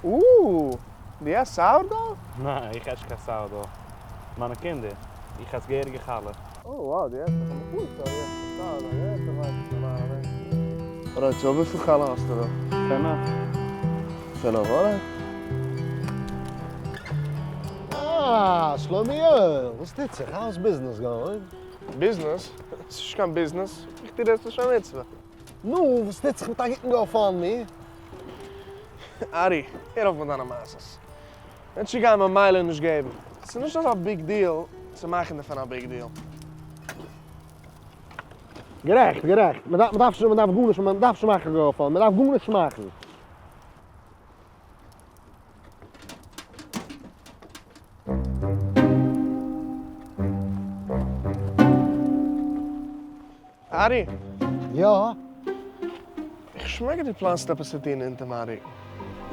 אוה! דו עסט sourdough? ניין, איך עס נישט קיין sourdough. מיינע קינדער. איך עס געהעריגע חלה. אוי wow, דו עסט דאך אמאל פשוט אז דו עסט נישט sourdough, יעצט ווייס איך נארמאל אוועק. Alright, so וויפיל חלה האסטו דא? פינף. פינף, alright. אה, שלומי יואל, וואס טוט זיך? How is business going? ביזנעס? ס'איז נישט קיין ביזנעס, איך טו דאס לשם מצוה. נו, וואס טוט זיך מיט א גוטן GoFundMe? ארי, הער אויף מיט דיינע מעשות. מענטשן גייען ממילא נישט געבן. ס'איז נישט אזא big deal צו מאכן דערפון א big deal. גערעכט, גערעכט. מען דארף מען דארף גארנישט, מען דארף נישט מאכן GoFund, מען דארף גארנישט מאכן. ארי! יא? איך שמעק אז דו פלאנסט עפעס צו טון אונטער מיין רוקן.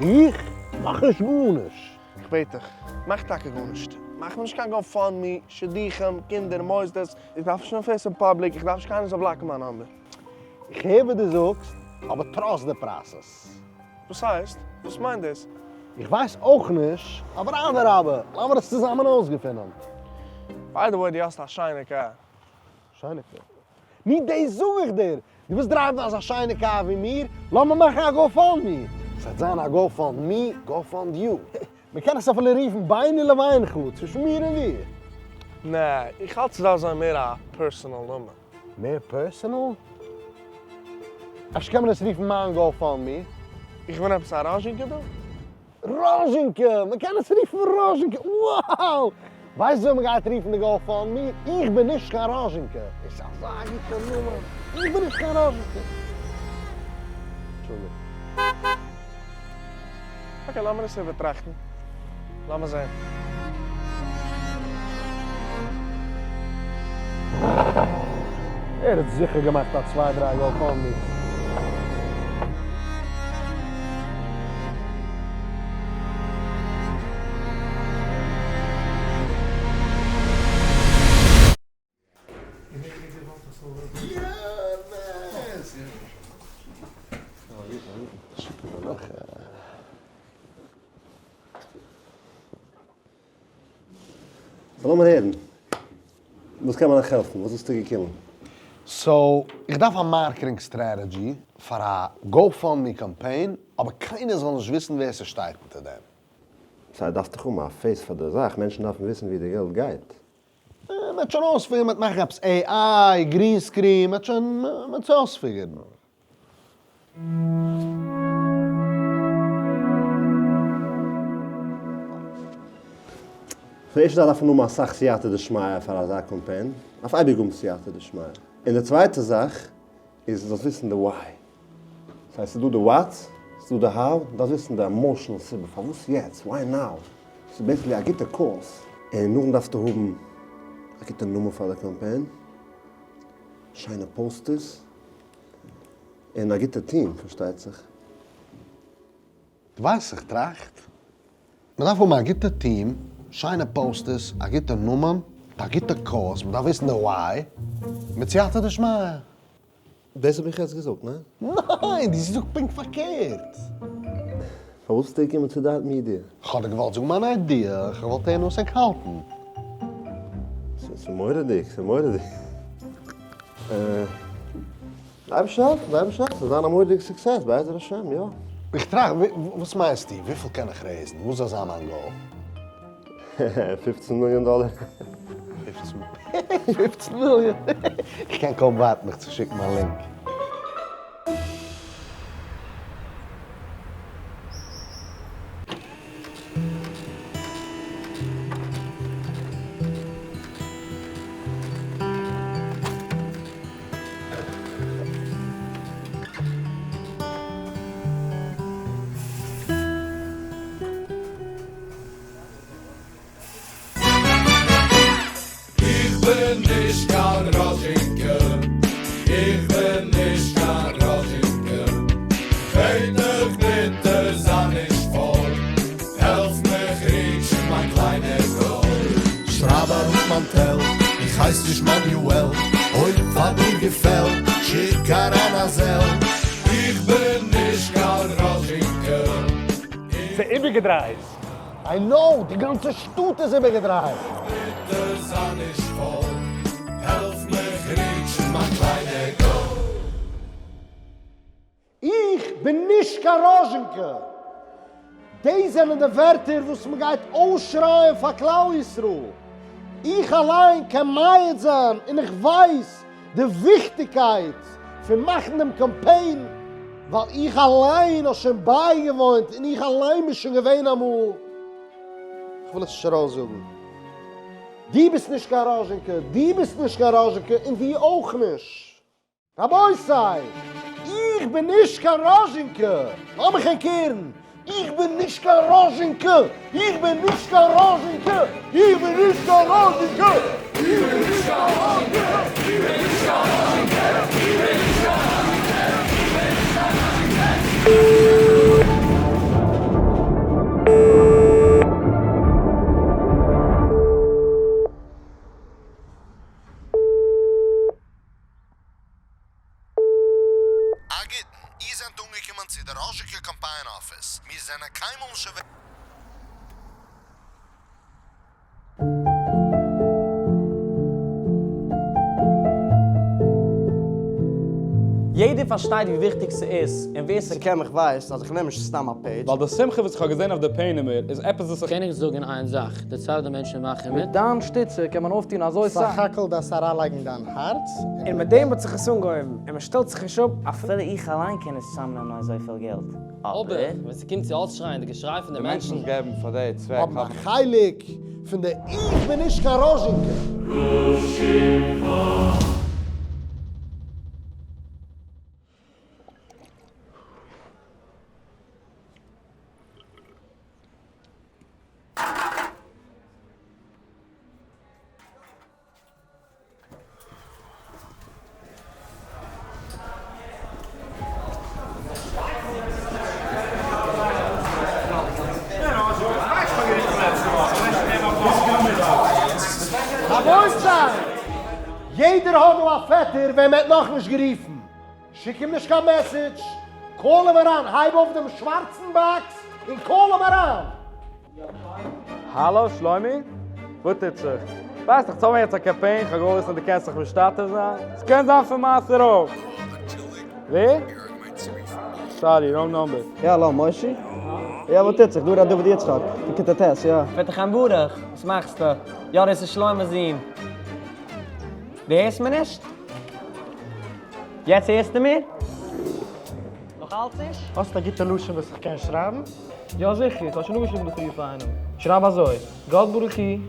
איך? מאך נישט גארנישט. איך בעט דיך, מאך טאקע גארנישט. מאך מיר נישט קיין GoFundMe, שידוכים, קינדער, מוסדות. איך דארף נישט face אין public, איך דארף נישט קיינער זאל בלאקן מיין number. איך הער וואס דו זאגסט, אבער trust די process. וואס הייסט? וואס מיינט דאס? איך ווייס אויך נישט, אבער אדרבה, לאמיר עס צוזאמען אויסגעפינען. By the way, דו האסט א שיינע קאר. שיינע קאר? נו דאס זאג איך דיר! דו ווילסט דרייוון אזא שיינע קאר ווי מיר? לאמיר מאכן א GoFundMe! ס'וועט זיין א GoFundMe, GoFund you. מ'קען עס אפילו רופן ביני לבינך, צווישן מיר און דיר. נע, איך האלט ס'דארף זיין מער א personal נאמען. מער personal? אפשר קען מען עס רופן מיין GoFundMe? איך בין עפעס א ראזשינקע דא? ראזשינקע! מען קען עס רופן ראזשינקע! Wow! ווייסט ווען מען גייט רופן די GoFundMe? איך בין נישט קיין ראזשינקע! עס איז אזא גוטע נאמען! איך בין נישט קיין ראזשינקע! אנטשולדיגט. Okay, לאמיר עס איבערטראכטן. לאמיר זען. ער האט זיכער געמאכט א צוויי דריי GoFundMes. So לאמיר הערן, וואס קען מען אייך העלפן? וואס ביסטו געקומען? So, איך דארף א marketing strategy פאר א GoFundMe קאמפיין, אבער קיינער זאל נישט וויסן ווער ס'שטייט אונטער דעם. סיי דארפסט דאך האבן א face פאר די זאך, מענטשן דארפן וויסן ווי די געלט גייט. מ'וועט שוין אויספיגערן, מ'וועט מאכן עפעס AI, green screen, מ'וועט שוין, מ'וועט עס אויספיגערן. די ערשטע זאך דארף מען האבן אסאך סייעתא דשמיא פאר אזא קאמפיין, מ'דארף אייביג האבן סייעתא דשמיא. און די צווייטע זאך איז דו זאלסט וויסן די why. ס'הייסט ס'איז דא די what, ס'איז דא די how, דו דארפסט וויסן די emotional סיבה פארוואס יעצט, why now. ס'איז basically א גוטע קורס. און נאכדעם דארפסטו האבן א גוטע נאמען פאר די קאמפיין, שיינע posters, און א גוטע טיעם פארשטייט זיך. דו ווייסט איך טראכט, מען דארף האבן א גוטע טיעם, שיינע posters, א גוטע נאמען, א גוטע cause, מען דארף וויסן די why, מיט סייעתא דשמיא. דאס האב איך יעצט געזאגט, ניין? ניין, דו זאגסט פונקט פארקערט. פארוואס ביסטו געקומען צו דעת מידיע? כ'האב דיר געוואלט זאגן מיין idea, כ'האב געוואלט הערן וואס ענק האלטן. ס'איז מורא'דיג, ס'איז מורא'דיג. אייבערשטער העלפן, אייבערשטער העלפן, ס'זאל זיין א מורא'דיגע success בעזר השם, יא. איך טראכט, וואס מיינסטו, וויפיל קען איך רעיזן? וואס זאל זיין מיין goal? פופצן מיליאן דאלער. פופצן מיליאן? איך קען קוים ווארטן דיך צו שיקן מיין link. איך בין נישט קיין ראזשינקע, איך בין נישט קיין ראזשינקע, בעט דיך ביטע זיי נישט פויל, העלף מיך ריטשן מיין קליינע goal. שרייב אראפ מיין tel, איך הייס נישט מאניועל, אויב פאר דיר געפעלט, שיק אריין א Zelle. איך בין נישט קיין ראזשינקע. ס'איז איבערגעדרייט. איי נאו, די גאנצע שטאט איז איבערגעדרייט. ביטע זיי נישט פויל, העלף מיך ריטשן מיין קליינע גאול. איך בין נישט קיין ראזשינקע! דאס זענען די ווערטער וואס מען גייט אויסשרייען פאר כלל ישראל. איך אליין קען מעיד זיין און איך ווייס די וויכטיגקייט פון מאכן דעם קאמפיין, ווייל איך אליין האב שוין בייגעוואוינט און איך אליין בין שוין געווען אמאל, כ'וויל עס נישט ארויסזאגן. דו ביסט נישט קיין ראזשינקע, דו ביסט נישט קיין ראזשינקע און דו אויך נישט. רבותי! איך בין נישט קיין ראזשינקע! לאמיך ענק הערן! איך בין נישט קיין ראזשינקע! איך בין נישט קיין ראזשינקע! איך בין נישט קיין ראזשינקע! איך בין נישט קיין ראזשינקע! איך בין נישט קיין ראזשינקע! איך בין נישט קיין ראזשינקע! איך בין נישט קיין ראזשינקע! א גוטן, איר זענט אנגעקומען צו די ראזשינקע קאמפיין אפיס, מיר זענען קיינמאל נישט אוועק. יעדער פארשטייט ווי וויכטיג ס'איז, און ווער ס'קען מיך ווייסט אז איך נעם נישט סתם א page. ווייל די שמחה וואס איך האב געזען אויף די פענעמער איז עפעס וואס איך. קען איך זאגן איין זאך, די צייט די מענטשן מאכן מיט. מיט דיין שטיצע קען מען אויפטון אזוי סאך. סך הכל דארפסט אריינלייגן דיין הארץ און מיט דעם האט זיך עס אנגעהויבן, און מען שטעלט זיך נישט אפ. אפילו איך אליין קען נישט צוזאמנעמען אזויפיל געלט, אבער אבער. ווען ס'קומט צו אויסשרייען די געשריי פון די די מענטשן מענטשן. וואס געבן פאר די צוועק האבן א האבן. חלק פון די איך בין נישט קיין ראזשינקע. רבותי! יעדער האט דא א פעטער וועם מען האט נאכנישט גערופן. שיק אים נישט קיין message, call אים אריין, הייב אויף דעם שווארצן box און call אים אריין. האלא שלומי? וואס טוט זיך? ווייסט איך צאל מיר יעצט א קאמפיין, כ'האב געוואלט וויסן אויב דו קענסט זיך משתתף זיין? ס'קען זיין פון מעשר אויך. ווער? Sorry, wrong number. יא האלא מושי? יא וואס טוט זיך? דא ר' דוד יצחק פון כיתה ט', יא. פעטער חיים ברוך, וואס מאכסטו? יא דאס איז שלמה זון. דו הערסט מיר נישט? יעצט הערסטו מיר? נאך אלץ נישט? האסט א גוטע לשון וואס איך קען שרייבן? יא זיכער, כ'האב שוין אפגעשריבן די פריער פאר איינעם. שרייב אזוי, גאט ברוך הוא,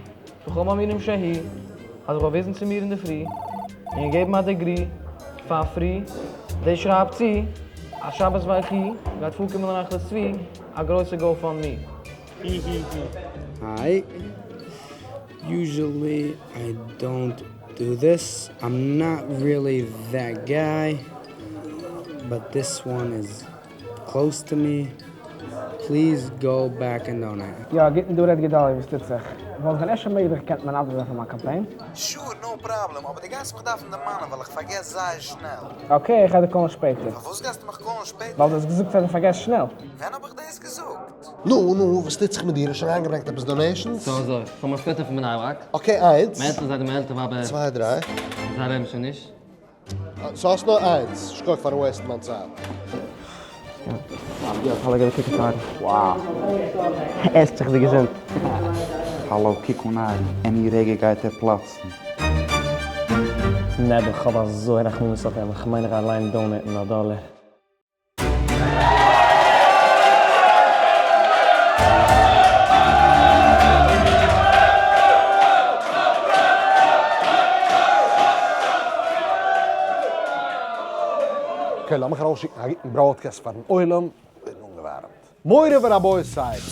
בכל מאמינים שהי', האט זיך באוויזן צו מיר אינדערפרי, און געגעבן א degree פאר free, דאס שרייבט צו, אז שבת ויחי גייט פארקומען אין נחלת צבי א גרויסע GoFundMe. Hi. Usually I don't do this, I'm not really that guy, but this one is close to me, please go back and donate. יא, גוטן דא רעדט גדלי', וואס טוט זיך? וואלט ווען אפשר מעגליך געקענט מנדב זיין פאר מיין קאמפיין? Sure, no problem, אבער דו גייסט מיך דארפן דערמאנען ווייל איך פארגעס זייער שנעל. Okay, איך גיי דיר call ן שפעטער. פארוואס גייסטו מיך call ן שפעטער? ווייל דו האסט געזאגט אז דו פארגעסט שנעל. ווען האב איך דאס געזאגט? נו נו, וואס טוט זיך מיט דיר? האסט שוין אריינגעברענגט עפעס donations? סאו אזוי, כ'האב מיין פעטער פון בני ברק. Okay, איינס. מיין עלטער זיידע, מיין עלטער באבע. צוויי דריי. זיי לעבן שוין נישט. סאו האסט נאר איינס. שכוח פארן waste ן מיין צייט. עסט זיך די געזונט. האלאו קוק אן אהרן, any רגע גייט ער פלאצן. נעבעך כ'האב אזוי רחמנות אויף אים, כ'מיין איך אליין donate ן א דאלער. Okay, לאמיך ארויסשיקן א גוטן broadcast פארן עולם, ווערן אנגעווארעמט. מורי ורבותי,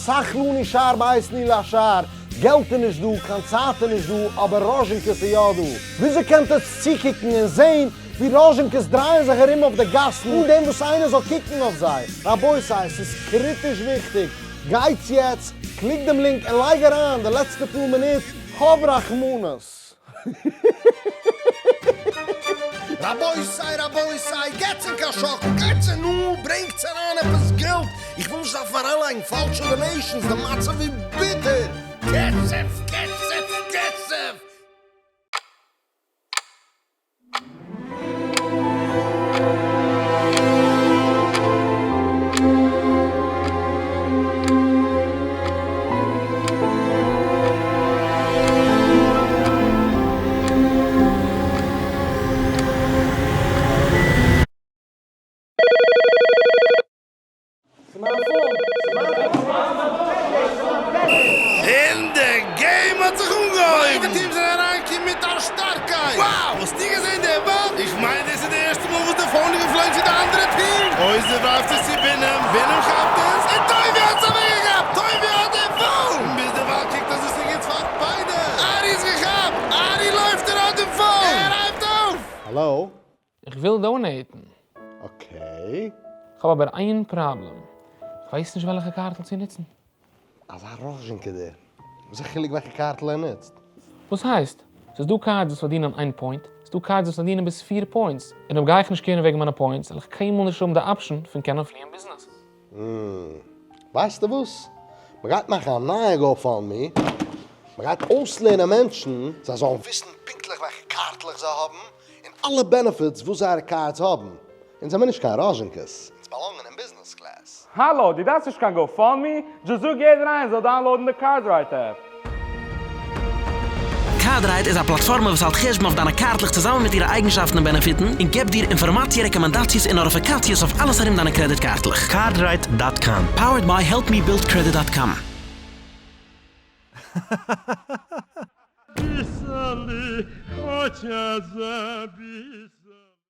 פתח לנו שער בעת נעילת השער, געלט איז נישט דא, קיין צייט איז נישט דא, אבער ראזשינקעס איז יא דא. וויאזוי קענט עטס צוקוקן און זען ווי ראזשינקעס דרייען זיך ארום אויף די גאסן אן דעם וואס איינער זאל קוקן אויף זיי? רבותי, ס'איז קריטיש וויכטיג, גייטס יעצט, click דעם link און לייג אריין די לעצטע פאר מינוט, האב רחמנות. רבותי רבותי, געטס ענק א שאקל, געטס ענק נו, ברענגטס אריין עפעס געלט, איך וויל נישט דארפן אריינלייגן פאלשע donations, די מצב איז ביטער, כסף כסף כסף! און די game האט זיך אנגעהויבן! ביידע teams זענען אריינגעקומען מיט א שטארקייט! Wow! האסטו געזען די וואנט? איך מיין דאס איז די ערשטע מאל וואס די phone איז געפלויגן צו די אנדערע team! עוזר ווארפט עס צו בינעם, בינעם כאפט עס, און טובי' האט עס אוועקגעכאפט! טובי' האט די phone! ביז דערווייל קוקט אויס עס איז גוט פאר ביידע! ארי איז געכאפט! ארי לויפט און האט די phone! ער הייבט אויף! האלאו? איך וויל donate ן. Okay. כ'האב אבער איין פראבלעם, כ'ווייס נישט וועלכע קארטל צו נוצן. אזא ראזשינקע דער. וואס איז א חילוק וועלכע קארטל ער נוצט? וואס הייסט? ס'איז דא cards וואס פארדינען איין point, ס'איז דא cards וואס פארדינען ביז פיר points, און אויב גיי איך נישט care ן וועגן מיינע points וועל איך קיינמאל נישט האבן די option פון קענען פליען ביזנעס. ווייסטו וואס? מ'גייט מאכן א נייע GoFundMe, מ'גייט אויסלערנען מענטשן זיי זאלן וויסן פונקטליך וועלכע קארטלעך זיי האבן, און אלע benefits וואס זייערע cards האבן. אונז זעמיר נישט קיין ראזשינקעס. אונז belong ען אין business class. האלא, דו דארפסט נישט קיין GoFundMe, just זאג יעדער איינער זאל download ן די CardRight app. CardRight איז א פלאטפארמע וואס האלט חשבון אויף דיינע קארטלעך צוזאמען מיט אירע אייגנשאפטן און בענעפיטן, און געבט דיר אינפארמאציע, רעקאמענדאציעס און נאטיפיקאציעס אויף אלעס ארום דיינע קרעדיט קארטלעך. CardRight dot com. Powered by HelpMeBuildCredit dot com. Писали, хотя записали.